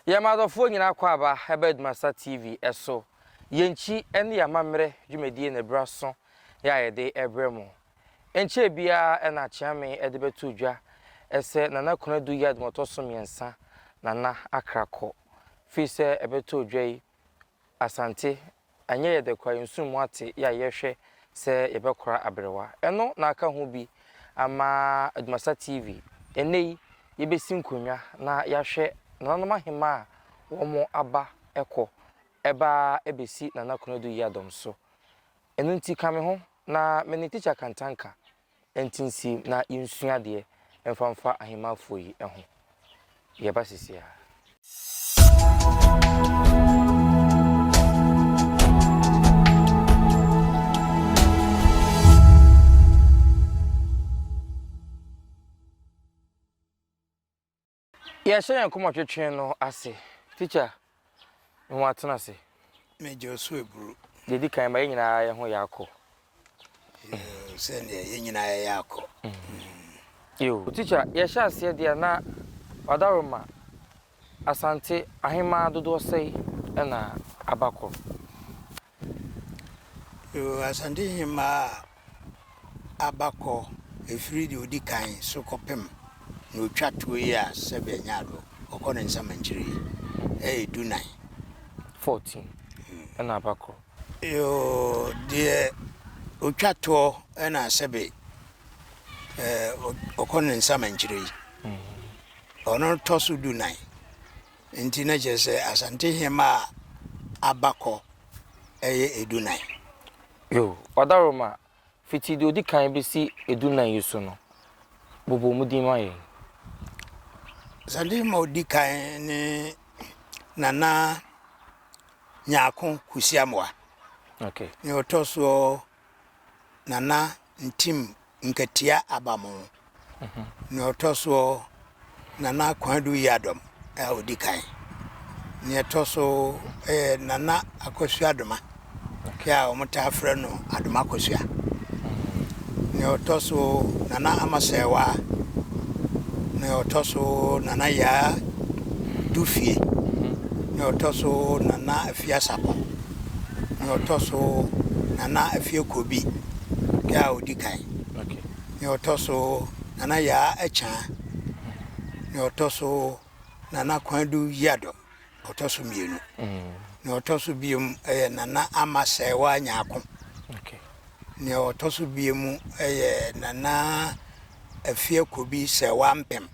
Yɛn adɔfoɔ nyinaa kɔ aba ɛba Adumasa TV so. Yɛn nkyi ne yɛn amammerɛ dwumadie na ɛberɛ aso yɛ a yɛde ɛbrɛ mo. Ɛnkyɛɛ biara na Akyeame de bɛtoo dwa sɛ Nana Konadu Yiadom ɔtɔ so mmiɛnsa Nana akra kɔ. Firi sɛ ɛbɛtoo dwa yi, Asante, anyɛ yɛ dɛ koraa, yɛn nsono mu ate yɛ a yɛhwɛ sɛ yɛbɛkora aberewa. Ɛno na aka ho bi ama Adumasa TV. Ɛnnɛ yi, yɛbɛsi nkonnwa na yɛahwɛ nananom ahemmaa a wɔn aba kɔ ɛba ara bɛsi Nana Konadu Yiadom so. Ɛno nti ka me ho na me ne Tikya Kantanka nte nsi na yɛnsua adeɛ mfa mfa ahemmafoɔ yi ho. Yɛba seesei ara. Yɛhyɛ yɛn nkɔmmɔtwetwe no ase. Tikya, me ho atena ase. Megye wo so aburu. Deɛ ɛdi kan ma yɛn nyinaa yɛn ho yɛ akɔ. Sɛdeɛ yɛn nyinaa yɛyɛ akɔ. Yo. Tikya, yɛhyɛ aseɛ deɛ na Wadaroma, Asante ahemaa dodoɔ sɛn na aba kɔ? Yoo, Asante Hemaa abakɔ ɛfiri deɛ ɔdi kan so kɔpem deɛ ɔtwa toɔ yi a sɛbe ɛnyɛ ado, ɔkɔ ne nsamankyire yi, ɛyɛ du nan. 14 ɛna abakɔ. Yoo, deɛ ɔtwa toɔ ɛna sɛbe ɔkɔ ne nsamankyire yi, ɔno tɔ so du nan. Nti na kyerɛ sɛ Asante Hemaa abakɔ yɛ edunan. Yo, Ɔdaroma, fiti deɛ ɔdi kan bɛsi edunan yi so no, bobɔ wɔn din ma yɛn. Asante Hemaa a ɔdi kan ne Nana Nyarko Kusi Amoah. Okay. Nea ɔtɔ soɔ Nana Ntim Nkatia Abamo. Nea ɔtɔ soɔ, Nana Kwadu Yiadom a ɔdi kan. Nea ɛtɔ so yɛ Nana Akosua Adoma a wɔtaa frɛ no Adoma Akosua. Nea ɔtɔ so, Nana Ama Sɛɛwaa. Nea ɔtɔ so, Nana Yaa Dufie. Nea ɔtɔ so, Nana Afia Sapɔn. Nea ɔtɔ so, Nana Afie Kobi a ɔdi kan. Nea ɔtɔ so, Nana Yaa Akyaa. Nea ɔtɔ so, Nana Kwadu Yiadom, ɔtɔ so mmienu. Nea ɔtɔ so biom yɛ Nana Ama Sɛɛwaa Nyarko. Nea ɔtɔ so biom yɛ Nana Afia Kobi Sɛɛwaa Mpem.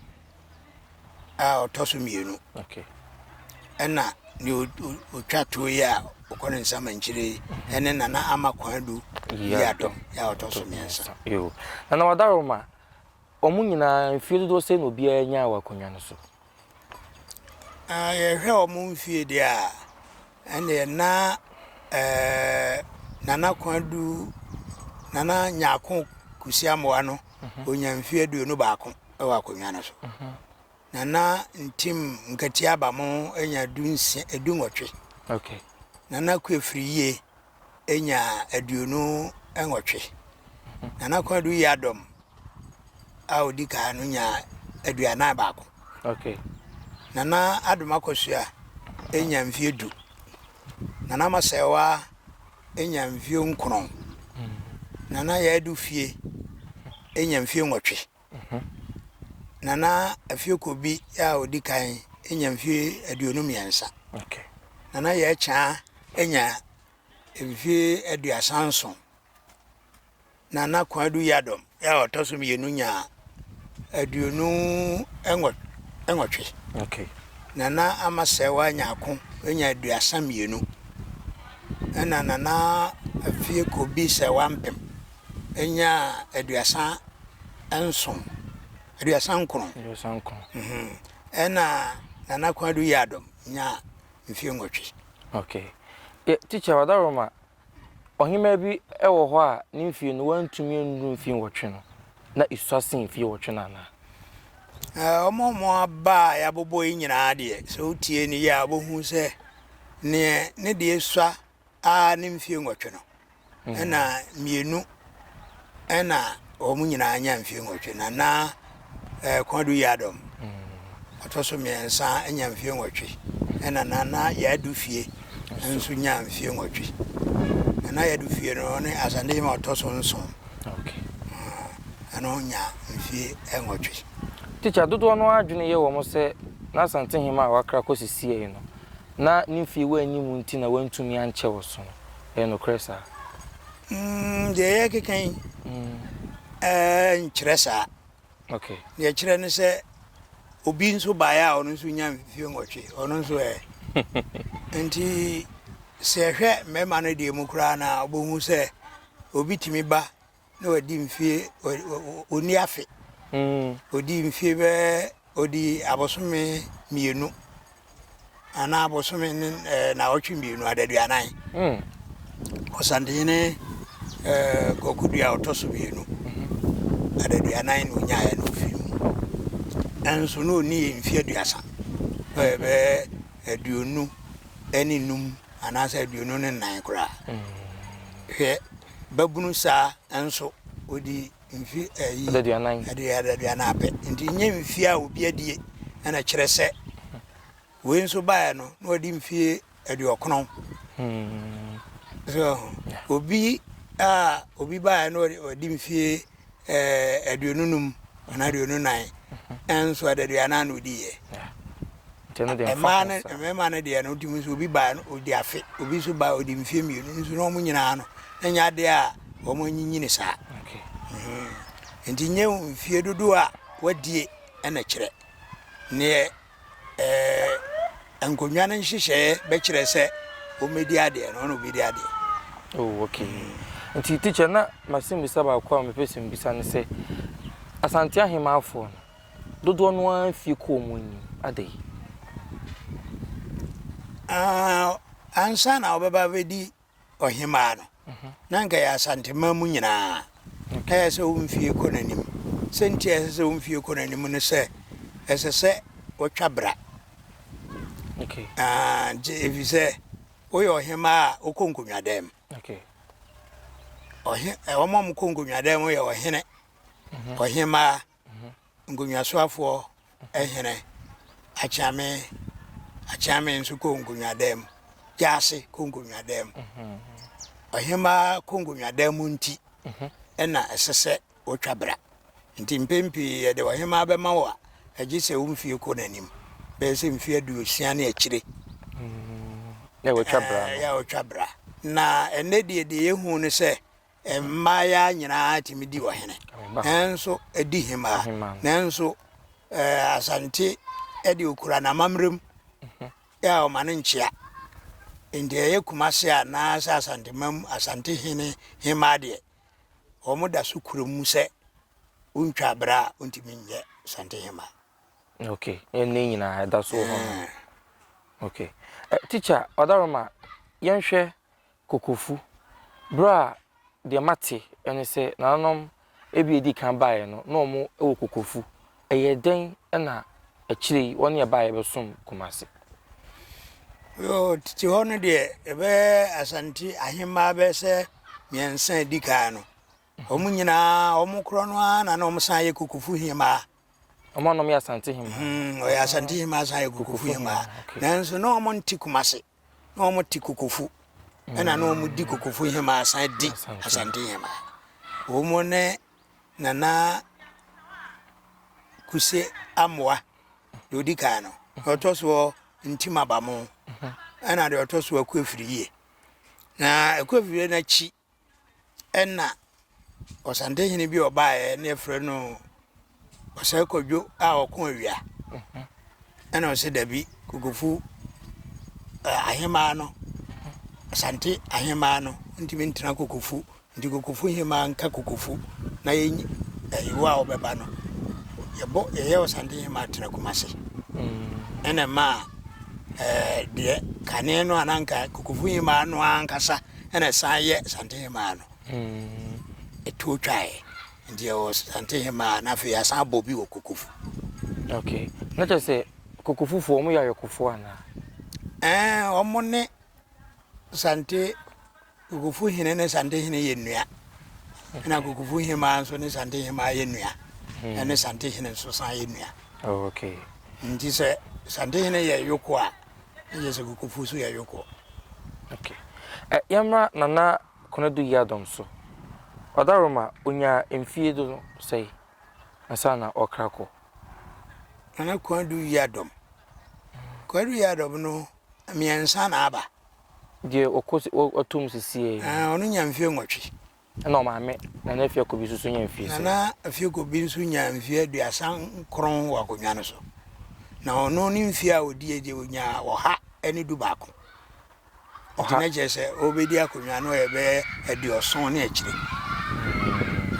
a ɔtɔ so mmienu. Ɛna nea ɔtwa toɔ yi a ɔkɔ ne nsa mankyire yi ɛne Nana Ama Kwadu Yiadom a ɔtɔ so mmiɛnsa. Yo. Nana Wadaroma, wɔn nyinaa mfie dodoɔ sɛn na obiara nyaa wɔ akonnwa no so? Ah, yɛhwɛ wɔn mfie deɛ a, ɛnneɛ na eh, Nana Kwadu, Nana Nyarko Kusi Amoah no, ɔnya mfie 21. wɔ akonnwa no so. Na na Ntim Nkatia Abamo anya dunsia, dunwɔtwe. Okay. Nana Kuafiriyie anya 28. Nana Kwadu Yiadom a ɔdi kan no nya 41. Okay. Nana Adom Akosua anya mfeɛ 10. Nana Masɛwa anya mfeɛ 9. Nana Yadu Fie anya mfeɛ 8. Nana Afie Kobi a ɔdi kan anya mfeɛ 23. Okay. Nana Yɛkyaa anya mfeɛ 37. Nana Kwadu Yiadom a ɔtɔ so mmienu nya 28. Okay. Nana Ama Sɛwa Nyarko anya 32. Ɛna Nana Afie Kobi Sɛwa Mpem nyaa 37, 39. 39. Ɛna Nana Kwadu Yiadom nyaa mfeɛ 8. Okay. Yeah, teacher Wadaroma, ɔhemaa bi wɔ hɔ a ne mfie no wantumi annuru mfie 8 no, na esua sen mfie 8 no anaa? Wɔn a wɔn aba a yɛabobɔ yi nyinaa deɛ, sɛ wotie no yie a, wobɛhu sɛ neɛ ne deɛ sua ara ne mfie 8 no, ɛna mmienu ɛna wɔn nyinaa nya mfie 8. Nana Kwadu Yiadom. ɔtɔ so mmiɛnsa nya mfeɛ nwɔtwe, ɛna Nana Yaadufie nso nyaa mfeɛ nwɔtwe. Nana Yaadufie no ɔne Asantehene a ɔtɔ so nson ɛno nya mfeɛ nwɔtwe. Tikya, dodoɔ no ara adwene yɛ wɔn sɛ na Asantehene a wakra kɔ sisiei no, na ne mfeɛ wɔ anim nti na wantumi ankyɛ wɔ so no. Ɛyɛ nokorɛ saa? Mm, deɛ yɛrekeka yi mm. nkyerɛ saa. Okay. Deɛ ɛkyerɛ ne sɛ obi nso baeɛ a ɔno nso nya mfeɛ nwɔtwe, ɔno nso ɛ. Nti sɛ ɛhwɛ mmarima no deɛ mu koraa na wobɛhu sɛ obi tumi ba na wadi mfie ɔnni afe. Ɔdi mfie bɛɛ ɔdi abosome mmienu anaa abosome ne naawɔtwe mmienu adaduanan. Ɔsantehene Kwaku Dua a ɔtɔ so mmienu adaduanan na ɔnyaeɛ na ɔfiri mu. Ɛnso na ɔnni mfeɛ aduasa, bɛyɛ 25 anaasɛ 24 koraa. Hwɛ babunu saa nso ɔdi mfe ayi Adaduanan. Adaduanan pɛ. Nti nyɛ mfe a obi adie na ɛkyerɛ sɛ wei nso baeɛ no na wadi mfe aduɔkron. Hmm. So obi a obi baeɛ no wadi mfe eh, 25 anaa 24 nso adaduanan na odiiɛ. Mmaa no mmarima no deɛ no wotumi nso obi baa no ɔdi afe obi nso baa ɔdi mfeɛ mmienu nso na wɔn nyinaa no na nyɛ adeɛ a wɔn anyinyini saa hmm. nti nyɛ mfeɛ dodoɔ a wadie ɛna kyerɛ neɛ ɛɛ nkonnwa no nhyehyɛeɛ bɛkyerɛ sɛ wɔmmɛdi adeɛ no ɔna ɔbɛdi adeɛ. Oh, okay. Nti teacher na masɛmmisa baako a mepɛ sɛ mbisa ne sɛ Asante ahemaafoɔ no Dodoɔ no ara mfie kɔ wɔn anim. Adɛn? Ah, ansa na wɔbɛba abɛdi ɔhemaa no, mhm. na nka yɛ Asanteman mu nyinaa. Na yɛ sɛ wo mfie kɔ n'anim. Sɛ nti a ɛsɛ sɛ wo mfie kɔ n'anim no sɛ, ɛsɛ sɛ wɔtwa bra. Okay. Ah, nti ɛfiri sɛ woyɛ ɔhemaa a wokɔ nkonnwadan mu. Okay. Ɔhe, wɔn a wɔkɔ nkonnwadan mu yɛ ɔhene, mhm. ɔhemaa, Nkonnwasoafoɔ hene Akyeame Akyeame nso kɔ nkonnwadan mu. Gyaase kɔ nkonnwadan mu. Ɔhemmaa kɔ nkonnwadan mu nti ɛna ɛsɛ sɛ wɔtwa bra. Nti mpɛn pii yɛde ɔhemmaa bɛma wo a, ɛgye sɛ wo mfie kɔ n'anim. Bɛyɛ sɛ mfie 60 ne akyire. Yɛ wɔtwa bra. Yɛ wɔtwa bra. Na ɛnɛ deɛ deɛ yɛhu ne sɛ Mmaayaa nyinaa tumi di ɔhene, nanso di hemmaa. Nanso Asante de okura n'amammerɛ mu mhm. a ɔma no nkyea. Nti ɛyɛ Kumase a naasɛ Asanteman mu Asante hene hemmaa deɛ, wɔn da so kura mu sɛ wontwa abira a wontumi nyɛ Asante hemmaa. Okay, ɛnne nyinaa ɛda so wɔ hɔ no. Okay. Uh, teacher, Ɔdaroma, yɛnhwɛ Kokofu, Berɛ a deɛ mate ne sɛ nananom ebi a ɛdii kan baeɛ no na wɔn wɔ Kokofu. Ɛyɛɛ dɛn na akyire yi wɔne ɛbaeɛ bɛsom Kumasi? Yoo, tete hɔ no deɛ ɛbɛyɛ Asante ahemmaa bɛyɛ sɛ mmiɛnsa a ɛdi kan no, wɔn nyinaa wɔn korɔ no ara na na wɔn san yɛ Kokofu hemmaa. Wɔn a na wɔyɛ Asante hemmaa. Hmm, ɔyɛ Asante hemmaa san yɛ Kokofu hemmaa. Nanso na wɔn nte Kumasi. na wɔn te kokofu ɛna na wɔn di kokofu hemaa san di asante hemaa wɔn ne nana kuse amoa deɛ odi kan no deɛ ɔtɔ soɔ ntim abamo ɛna deɛ ɔtɔ soɔ aku afiri yie na aku afiri yie n'akyi. Ɛna ɔsantehene bi a ɔbaeɛ ne yɛfrɛ no Ɔsɛe Kwadwo a ɔko awia. Ɛna ɔsɛ dabi Kokofu ahemaa no Asante ahemaa no ntumi ntena Kokofu nti Kokofu hemaa nka Kokofu na yɛnyi ɛyiwo a ɔbɛba no yɛbɔ yɛyɛ Ɔsante hemaa tena Kumase. Ɛna ɛmaa ɛɛ deɛ kane no a na nka Kokofu hemaa no ankasa ɛna ɛsan yɛ Santehemaa no ɛtuo twaeɛ nti ɛwɔ Santehemaa na afei asan abɔ bi wɔ Kokofu. Okay na kyerɛ sɛ Kokofufoɔ wɔn yɛ ayɔkofoɔ anaa? Ɛɛ wɔn ne Sante Kokofu hene ne Santehene yɛ nua ɛna Kokofu hemaa nso ne Santehemaa yɛ nua ɛne Santehene nso san yɛ nua. Oh, okay. Nti sɛ Santehene yɛ Yoko a, na kyerɛ sɛ Kokofu nso yɛ Yoko. Okay. Ɛ, yɛmmra Nana Konadu Yiadom so. Ɔdaroma, ɔnyaa mfie do sɛe ansa na ɔrekra kɔ? Nana Konadu Yiadom. Konadu Yiadom no, mmiɛnsa na aba. Deɛ ɔkɔ ɔtom sisiɛ yi. Ɔno nya mfie nwɔtwe. Ɛna ɔmaame Nana Afia Kobi nso so nya mfie sɛn? Nana Afia Kobi nso nyaa mfie 39 wɔ akonnwa no so. Na ɔno ne mfie a ɔdiiɛ deɛ ɔnyaa 111. Nti na kyerɛ sɛ ɔrebɛdi akonnwa no ɔyɛ bɛyɛ 70 ne akyire.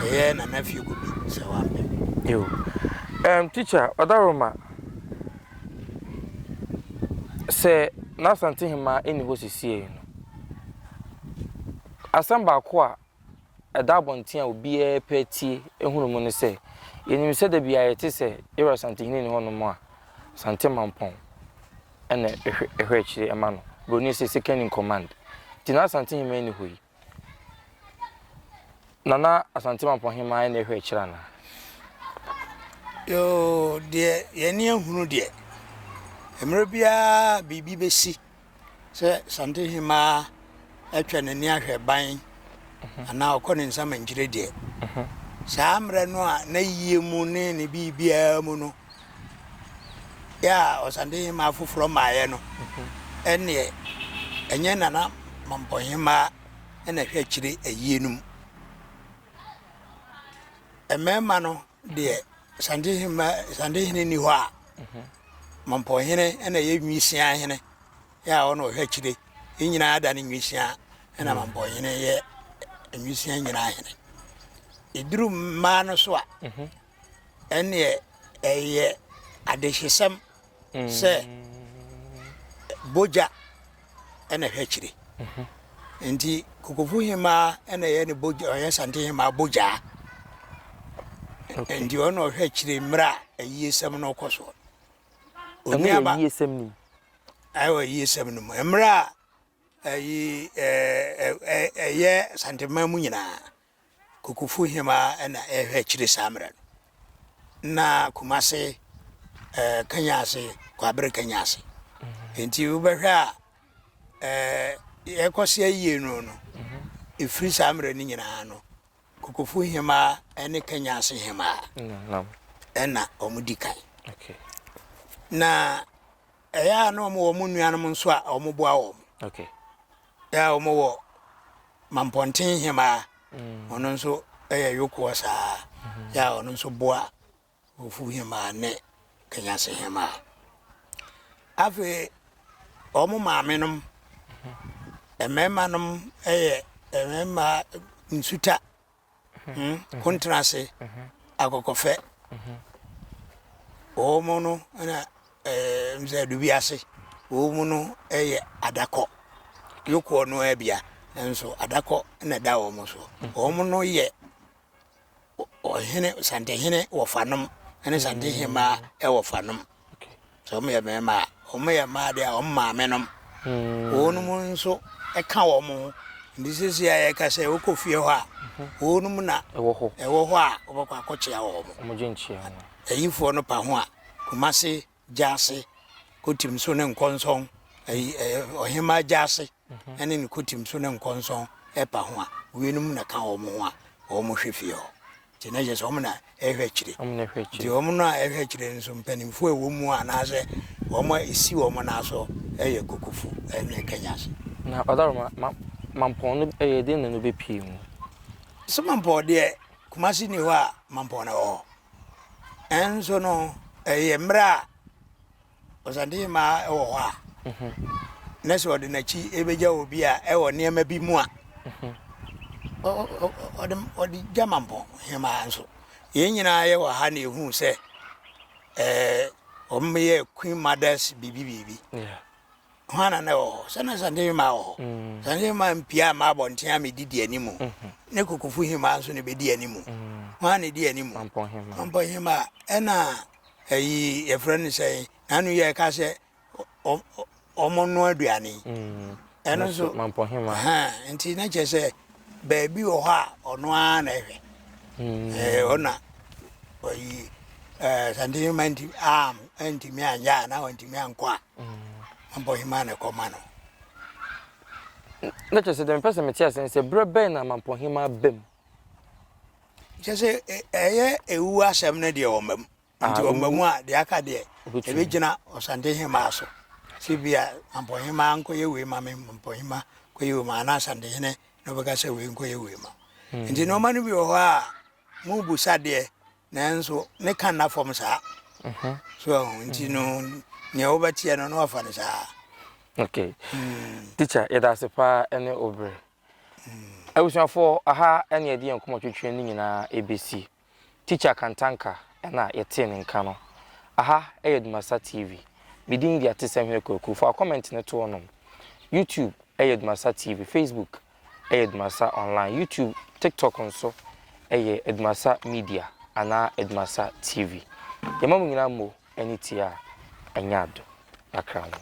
Ɛyɛ Nana Afia Kobi sɛ wampɛ. Yo. Um, teacher, Ɔdaroma, sɛ n'Asantehemaa nni hɔ sesiei no, Asɛm baako a ɛda abɔnten a obiara pɛ atie hunu mu ne sɛ, yɛnim sɛ da biara yɛte sɛ Yɛwura Asantehene nni hɔnom a, Asante Mampɔn na ɛhwɛ akyire ma no. Buroni se second in command. Nti na Asantehemmaa nni hɔ yi, Nana Asante Mampɔn Hemaa na ɛhwɛ akyire anaa? Yoo, deɛ yɛn ani ahunu deɛ, mmerɛ biara biribi bɛsi Sɛ Santehemaa atwa n'ani ahwɛ ban anaa ɔkɔ ne nsamankyire deɛ, saa mmerɛ no a n'ayie mu ne ne biribiara mu no, yɛ a Ɔsantehemaa foforɔ maeɛ no, ɛnneɛ ɛnyɛ Nana Mampɔnhemaa na ɛhwɛ akyire ayie no mu. Mmarima no deɛ Santehema Santehene nni hɔ a, Mampɔnhene na ɛyɛ nwisiaa hene yɛ a ɔna ɔhwɛ akyire. Yɛn nyinaa da ne nwisiaa ɛna Mampɔnhene yɛ nwisiaa nyinaa hene. Ɛduru mmaa no so a, ɛneɛ ɛyɛ adehyesɛm sɛ bogya na ɛhwɛ akyire. Nti Kokofu hemaa na ɛyɛ ne bogya ɔyɛ Sante hemaa bogyaa. Nti ɔno na ɔhwɛ akyire mmerɛ a ayiesɛm no kɔ soɔ. Ɛno yɛ ayiesɛm no mu. Ɛwɔ ayiesɛm no mu. Mmerɛ a ɛyi ɛyɛ Santeman mu nyinaa Kokofu hemaa na ɛhwɛ akyire saa mmerɛ no. Na Kumase ɛɛ Kanya ase, Kwabere Kanya ase. Nti wobɛhwɛ a ɛɛ yɛkɔsi ayie no no, ɛfiri saa mmerɛ no nyinaa no, Kokofu hemaa ne Kanya ase hemaa ɛna wɔn di kan. Na ɛyɛ a na wɔn wɔ wɔn nuanom nso a wɔboa wɔn. Ɛyɛ a wɔn wɔ Mampɔnten hemaa, ɔno nso yɛ yokoɔ saa, yɛ a ɔno nso boa Ofu hemaa ne Kenyase hemaa. Afei wɔn maame nom, mmarima nom yɛ mmarima nsuta hmm, kontrase, akɔkɔfɛ. Wɔn no na ɛɛ sɛ adubi ase. Wɔn no yɛ adakɔ. Yokoɔ no ara bia nso adakɔ na ɛda wɔn so. Wɔn no yɛ ɔhene santehene wɔfanom ne santehemaa wɔfanom. Sɛ wɔn yɛ mmarima a, wɔn yɛ mmaa deɛ a wɔn maame nom. Wɔnom nso ka wɔn ho. Nti seesei a yɛka sɛ wokɔ fie hɔ a, wɔnom na ɛwɔ hɔ ɛwɔ hɔ a wobɛkɔ akɔkyea wɔn. Wɔn gye nkyea no. Ayifoɔ no pa ho a, Kumase, Gyaase, Kotim so ne Nkɔnsɔn, ayi ɛɛ Ɔhemaa Gyaase ne ne Kotim so ne Nkɔnsɔn ɛpa ho a, weinom na ka wɔn ho a wɔhwɛ fie hɔ. Nti na kyerɛ sɛ wɔn na ɛhwɛ akyire. Wɔn na ɛhwɛ Nti akyire. wɔn no a ɛhwɛ akyire nso mpanimfoɔ a ɛwɔ mu anaasɛ wɔn a ɛsi wɔn nan so yɛ Kokofo ne Kanyase. Na Ɔdaroma, ma Mampɔn no ɛyɛ den na no bɛpue mu? Sɛ Mampɔn deɛ, Kumasi nni hɔ a Mampɔn na ɛwɔ hɔ. Ɛnso no, ɛyɛ mmerɛ a Ɔsantehemmaa wɔ hɔ a, na sɛ ɔde n'akyi bɛgya obi a ɛwɔ nneɛma bi mu a, ɔde ɔde gya Mampɔn hemaa nso. Yɛn nyinaa yɛwɔ ha na yɛhuu sɛ ɛɛ wɔyɛ Queen Mothers biribi biribi. Hwan na na ɛwɔ hɔ? Sɛ na Santehemaa wɔ hɔ. Mm. Santehemaa mpia ama abɔnten a medidi anim. Mm-hmm. Ne Kokofu hemaa nso na ɛbɛdi anim. Mm. Hwan na ɛdi anim? Mampɔn hemaa. Ɛna ɛyi yɛfrɛ no sɛ n'ano yɛ ɛka sɛ wɔnoa aduane. Mm. Ɛno nso nti na kyerɛ sɛ baabi wɔ hɔ a ɔno ara na ɛhwɛ. Mm. Ɔna ɔyi. Asantehema nti am antumi anyɛ a na wantumi ankɔ a, Mampɔhema na ɛkɔma no. Na kyerɛ sɛ deɛ mepɛ sɛ mete ase ne sɛ berɛ bɛn na Mampɔhema ba mu? Kyerɛ sɛ ɛyɛ ewu asɛm no deɛ ɔma mu. Nti ɔma mu a deɛ aka deɛ ɛbɛgyina Ɔsantehemaa so. Sɛ bi a Mampɔhemaa nkɔyɛ wei ma me, Mampɔhemaa nkɔyɛ wei ma anaa Asantehene na ɔbɛka sɛ wei nkɔyɛ wei ma. Nti nneɛma no bi wɔ hɔ a mobu sa deɛ nanso ne ka nna fam saa. So ahu nti no nea wobɛteɛ no na wafa no saa. Okay. Teacher, yɛda ase paa ne wo berɛ. Abusuafoɔ, aha ne yɛde yɛn nkɔmmɔtwetwe no nyinaa ɛbɛsi. Teacher Kantanka na yɛtee ne nka no. Aha yɛ Dumasa TV. Me din de Atesɛm Hene Kwaku. Fa wo comment no to hɔnom. YouTube yɛ Dumasa TV, Facebook yɛ Dumasa Online, YouTube, TikTok nso yɛ Dumasa Media anaa Dumasa TV. Yɛma mo nyinaa mmo ne tie a ɛnyɛ ado. Yɛakra mo.